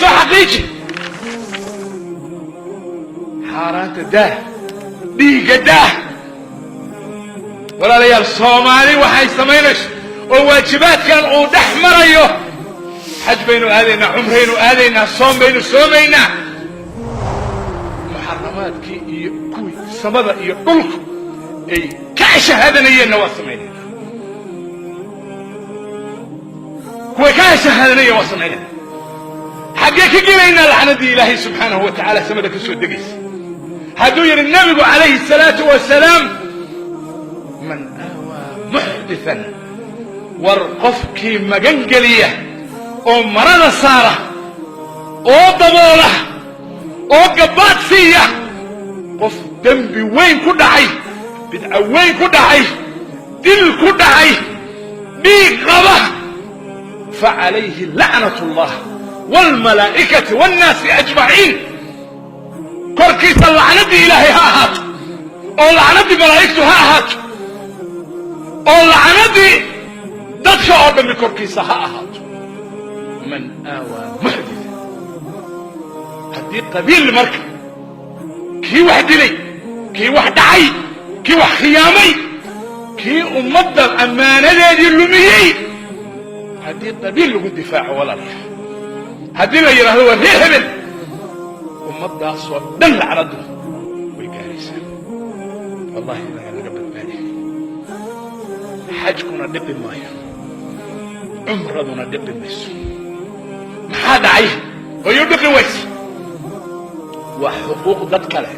Soo xaqiiji xaaraanta, daah dhiigga, daah. Walaalayaal, Soomaali waxay samaynayso oo waajibaadkan uu dhex marayo, xaj baynu aadaynaa, cumraynu aadaynaa, soom baynu soomaynaa, muxaramaadkii iyo kuwii samada iyo dhulku ay ka shahaadanayeenna waa samaynayna, kuway ka shahaadanayeen waa samaynayna. Xaggee ka gelaynaa lacnadii Ilaahay subxaanahu wa tacaala samada ka soo degaysa, hadduu yidhi Nebigu calayhi الsalaatu wasalaam: "Man aawaa muxdithan"? War qofkii magan geliya oo marada saara oo daboola oo gabbaad siiya qof dembi weyn ku dhacay, bidco weyn ku dhacay, dil ku dhacay, dhiig qaba, facalayhi lacnat اllah wاlmalaa'ikati wاnnaasi ajmaciin. Korkiisa lacnaddii Ilaahay ha ahaato, oo lacnaddii malaa'igtu ha ahaato, oo lacnaddii dadka oo dhammi korkiisa ha ahaato. Man aawaa muxditha. Haddii qabiil marka kii wax dilay, kii wax dhacay, kii wax khiyaamay, kii ummadda ammaanadeedii lumiyey, haddii qabiil lagu difaaco, walaalayaal, haddii la yidhahdo waa reer hebel, ummaddaasoo dhan lacnaddu way gaaraysaa. Wallahi inaga laga badbaadiy. Xajkuna dhiqi maayo, cumraduna dhiqi mayso. Maxaa dhacay hoyu dhiqi wayse? Waa xuquuq dad kale.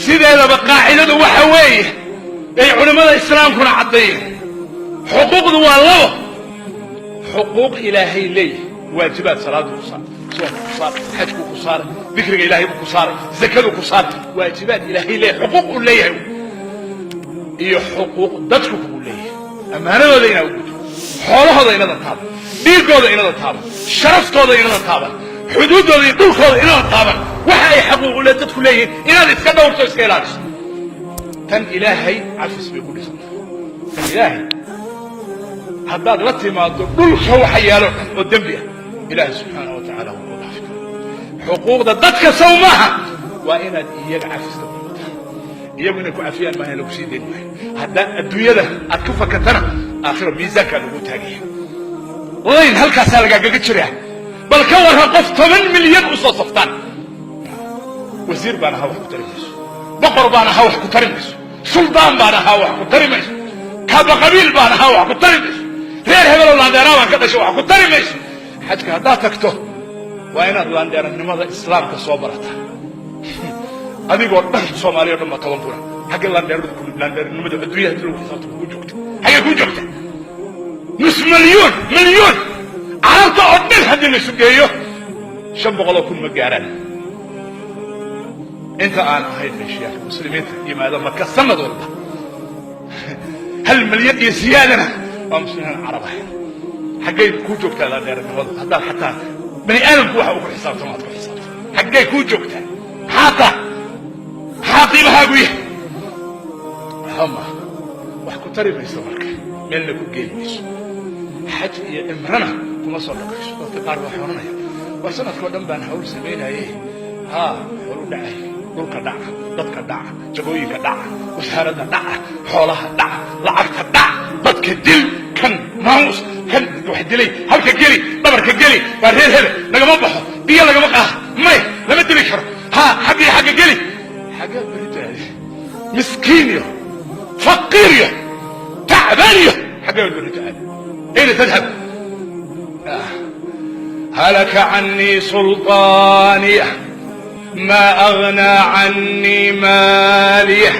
Sideedaba qaacidadu waxa weeye ay culimmada islaamkuna caddeeyeen, xuquuqdu waa labo: xuquuq Ilaahay leeyahay, waajibaad, salaadu ku saar, soonku ku saar, xajku ku saaray, dikriga Ilaahay buu ku saaray, zakadu ku saaray, waajibaad Ilaahay leeyahay, xuquuq uu leeyahay, iyo xuquuq dadku kugu leeyahay: ammaanadooda inaad u guto, xoolahooda inadan taaban, dhiiggooda inadan taaban, sharaftooda inadan taaban, xuduuddooda iyo dhulkooda inadan taaban, waxa ay xaquuqule dadku leeyihiin inaad iska dhowrto, iska ilaaliso. Tan Ilaahay cafis bay ku dhisantay. Tan Ilaahay haddaad la timaado, dhulka waxa yaalo dhan oo dembi ah Ilaahay subxaana wa tacaala wuu ku dhaafi kara. Xuquuqda dadka sow maaha? Waa inaad iyaga cafiska dalbataa. Iyagu inay ku cafiyaan maaha, lagu sii dayn maayo. Haddaa adduunyada aad ku fakatana, aakhiro miisaankaa lagu taagaya, layn halkaasaa lagaagaga jiraa. Bal ka warran qof 10 milyan u soo saftaan: "Wasiir baan ahaa," wax ku tari mayso. "Boqor baan ahaa," wax ku tari mayso. "Suldaan baan ahaa," wax ku tari mayso. "Kaaba qabiil baan ahaa," wax ku tari mayso. "Reer hebelow laandeeraa baan ka dhashay," wax ku tari mayso. Xajka haddaad tagto, waa inaad laandheeranimada islaamka soo barataa. Adigoo dhan, Soomaaliya o dhan baa 10 kuna. Xaggee laandheerada, laandheernimada adduunya hadii lagu xisaabto kugu joogta? Xaggee kuu joogta? Nus milyuun, milyuun, carabta oo dhan haddii la isu geeyo, 500,000 ma gaaraan, inta aan ahayn heshiyaanka muslimiinta yimaado Maka sanad walba. 1 milyan iyo siyaadana waa muslimiin carab ahayn. Xaggay kuu joogtaa laandheernimadu haddaad xataa bani aadamku waxa uu ku xisaabtamo aad ku xisaabto? Xaggay kuu joogtaa? Maxaa maxaa qiimahaagu yahay? Waxba maaha, wax ku tari mayso, marka meelna ku geeli mayso, xaj iyo cimrana kuma soo dhaqayso. Dadka qaar waxay odhanaya: "War sanadkao dhan baan hawl samaynaye." Haa, xoolu dhacay, dhulka dhaca, dadka dhaca, jagooyinka dhaca, wasaaradda dhaca, xoolaha dhaca, lacagta dhac, dadka dil, kan maamus, kan wax dilay halka geli, dhabarka geli, waa reer hebel, nagama baxo, biyo lagama qaado, may lama dili karo, ha xagga iyo xagga geli. Xaggaa berito aade? Miskiin yo, faqiir yo, tacbaan yo, xaggaa berito aade? Ayna tadhab? هلك عني سلطانيه، ما أغنى عني ماليه،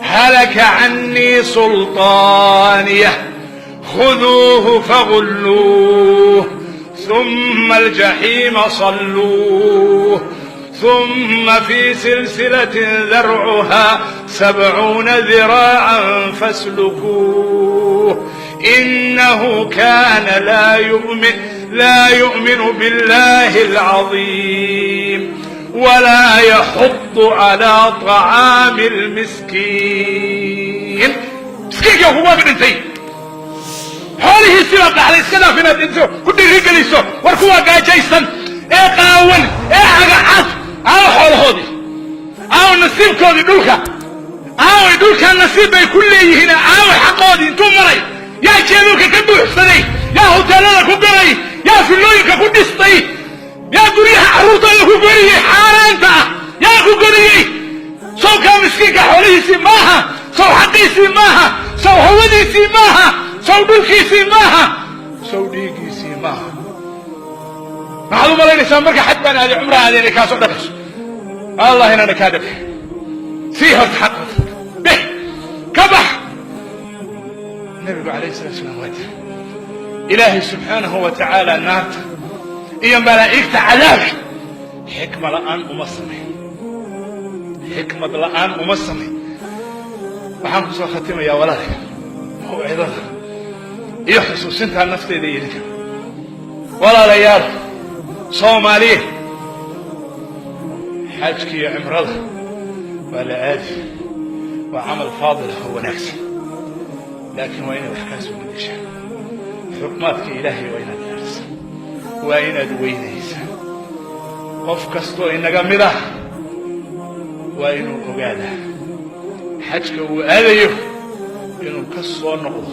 هلك عني سلطانيه، خذوه فغلوه، ثم الجحيم صلوه، ثم في سلسلة ذرعها 70 ذراعا فاسلكوه، إنه كان لا يؤمن، لا يؤمن بالله العظيم، ولا يحض على طعام المسكين. Miskiinka kugu dhintay, xoolihiisii baa dhaxlay. Iska dhaaf inaad dhinto ku dhiirigeliso. War kuwaa gaajaysan. dhiiqaysan ee qaawan ee cagacad, aawa xoolahoodii? Aawa nasiibkoodii dhulka? Aaway dhulkaa nasiib bay ku leeyihiin? Aaway xaqoodii intuu maray? Yaa jeedulka ka buuxsaday? Yaa hoteelada ku galay? Yaa fillooyinka ku dhistay? Yaa guryaha carruurtooda ku goriyey xaaraanta ah? Yaa ku goriyey? Sawkaa miskiinka xoolihiisii maaha? Sow xaqiisii maaha? Sow hawadiisii maaha? Sow dhulkiisii maaha? Sow dhiiggiisii maaha? Maxaad u malaynaysaa marka xaj baan aaday, cumra aaday, inay kaasoo dhaqayso? Allah inaana kaa dhaqay. Sii horta xaqooda bix ka bax. Nabigu calayhi salatu salaam waa jira. Ilaahay subxaanahu wa tacaala naarta iyo malaa'igta cadaabka xikma la'aan uma samayn, xikmad la'aan uma samayn. Waxaan ku soo khatimayaa, walaalayaal, mawcidada iyo xusuusintaa nafteeda iyo idinka. Walaalayaal Soomaaliya, xajka iyo cimrada waa la aadi, waa camal faadil ah oo wanaagsan, laakiin waa inaad wax kaa soo bedeshaan. Xurumaadka Ilaahay waa inaad ilaalisaa, waa inaad weynaysaa. Qof kastoo inaga mid ah waa inuu ogaadaa xajka uu aadayo inuu ka soo noqdo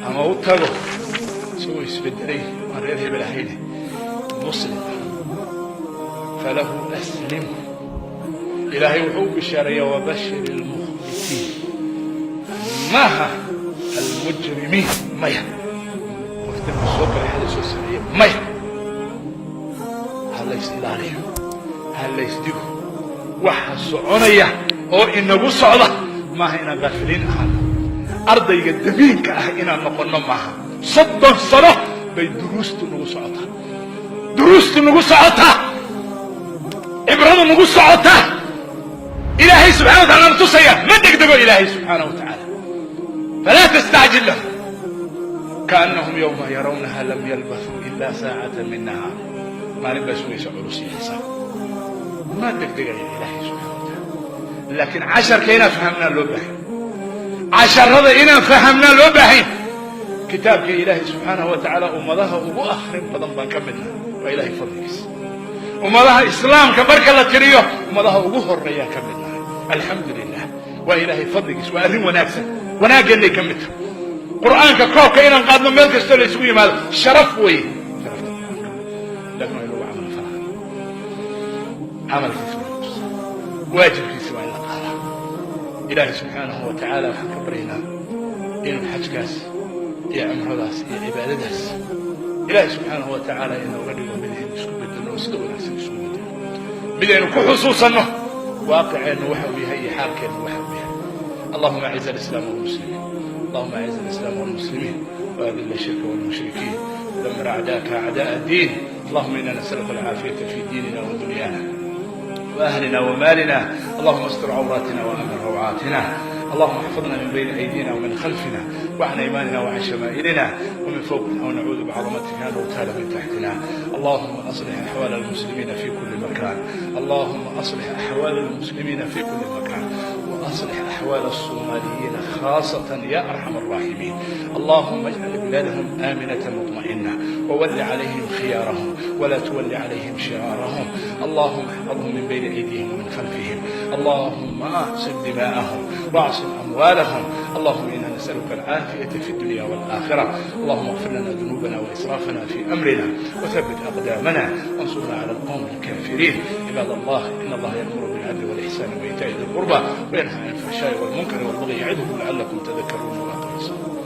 ama u tago isagoo isbedelay, aan reer hebel ahayne, muslim ah. Falahu aslim. Ilaahay wuxuu u bishaareeyaa: wabashir ilmukhbitiin. Maaha almujrimiin, maya. Qof dembi soo galay, xada soo sameeye, maya. Ha lays ilaaliyo, ha laysdigo. Waxa soconaya oo inagu socda maaha inaan kaafiliin ahaano, ardayga damiinka ah inaan noqonno maaha. 30 sano bay duruustu nagu socotaa, duruustu nagu socotaa, cibradu nagu socotaa. Ilaahay subxana wa tacala na tusaya. Ma degdego Ilaahay subxaanahu wa tacaala. Falaa tastacjil lahum kaanahum yowma yarawnaha lam yalbathuu ila saacata min nahaar. Maalin baa sugaysa culus iyo xisaab. Ma degdegaya Ilaahay subxana wa tacaala, laakiin casharka inaan fahamnaa loo baahan, casharada inaan fahamnaa loo baahan. Kitaabka Ilaahay subxaanahu wa tacaala ummadaha ugu akrin badan baan ka midna, waa Ilahay fadligiisa. Ummadaha Islaamka marka la tiriyo, ummadaha ugu horeeyaan ka midnahay, alxamdu lilah, waa Ilaahay fadligiis, waa arrin wanaagsan, wanaaggeennay ka mid tahay. Qur'aanka koobka inaan qaadno meel kastoo la isugu yimaado sharaf weeye, sharafta Qur'aanka, laakiin waa in lagu camal falaa. Camalkiisa waa in la tusaa, waajibkiisa waa in la qaadaa. Ilaahay subxaanahu wa tacaala waxaan ka baryaynaa inuu xajkaas iyo cumradaas iyo cibaadadaas Ilaahay subxaanahu wa tacaala inooga dhigo mid aynu isku bedelno oo sida wanaagsan isugu bedelno, mid aynu ku xusuusanno waaqiceennu waxa uu yahay iyo xaalkeennu waxa uu yahay. Allahuma aciz alislaam walmuslimiin, allahuma aciz alislaam walmuslimiin, waadil ashirka walmushrikiin, damir acdaaka acdaa addiin. Allahuma ina nasaluka alcaafiyata fi diinina wa dunyana وأهلنا ومالنا. اللهم استر عوراتنا وأمن روعاتنا. اللهم احفظنا من بين أيدينا ومن خلفنا وعن أيماننا وعن شمائلنا ومن فوقنا، ونعوذ بعظمتك أن نغتال من تحتنا. اللهم أصلح أحوال المسلمين في كل مكان، اللهم أصلح أحوال المسلمين في كل مكان، وأصلح أحوال الصوماليين خاصة يا أرحم الراحمين. اللهم اجعل بلادهم آمنة مطمئنة، وول عليهم خيارهم ولا تول عليهم شرارهم. اللهم احفظهم من بين أيديهم ومن خلفهم. اللهم اعصم دماءهم واعصم أموالهم. اللهم إنا نسألك العافية في الدنيا والآخرة. اللهم اغفر لنا ذنوبنا وإسرافنا في أمرنا وثبت أقدامنا وانصرنا على القوم الكافرين. عباد الله، إن الله يأمر بالعدل والإحسان وإيتاء ذي القربى وينهى عن الفحشاء والمنكر والبغي يعظكم لعلكم تذكرون. وأقم الصلاة.